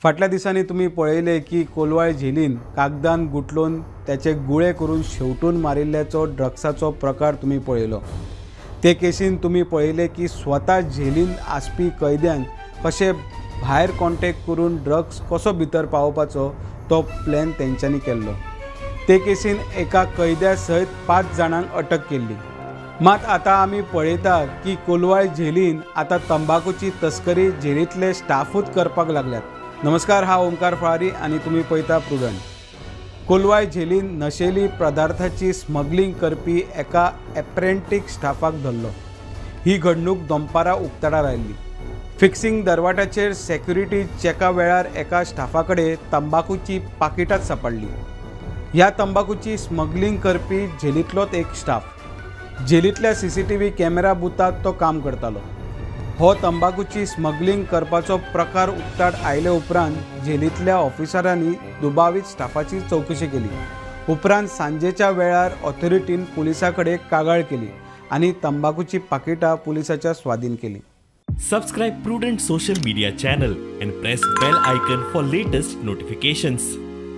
फाटल्या दिसांनी तुमी पळयलें की कोलवाळ झेलीन कागदान गुटलोवन त्याचे गुळे करून शेवटून मारिल्ल्याचो ड्रग्साचो प्रकार तुमी पळयलो। ते केसीन तुमी पळयलें की स्वता झेलीन आसपी कैद्यान कशें भायर कॉन्टेक्ट करून ड्रग्स कसो भितर पावोवपाचो तो प्लॅन तेंच्यांनी केल्लो। ते केसीन एका कैद्या सयत 5 जाणांक अटक केल्ली। मात आतां आमी पळयता की कोलवाळ झेलीन आतां तंबाकूची तस्करी झेलींतले स्टाफूच करपाक लागल्यात। नमस्कार, हा ओमकार फळारी आनी तुमी पळयता प्रुडंट। कोलवाळ झेलीन नशेली पदार्थाची स्मगलिंग करपी एका एप्रेंटीक स्टाफाक धरलो। ही घडणूक दनपारां उक्ताडार आयली। फिक्सिंग दरवाट्याचेर सेक्युरिटी चॅका वेळार एका स्टाफा कडेन तंबाकूची पाकिटांच सांपडली। ह्या तंबाकूची स्मगलिंग करपी झेलींतलोच एक स्टाफ। झेलींतल्या सीसीटीव्ही कॅमेरा बुथांत तो काम करतालो। हो तंबाकूची स्मगलिंग करपाचो प्रकार उक्ताड आयले उपरांत झेलींतल्या ऑफिसरांनी दुबावीत स्टाफाची चवकशी केली। उपरांत सांजेच्या वेळार ऑथॉरिटीन पुलिसां कडेन कागाळ केली आनी तंबाकूची पाकिटां पुलिसाच्या स्वाधीन केली। Subscribe Prudent social media channel and press bell icon for latest notifications.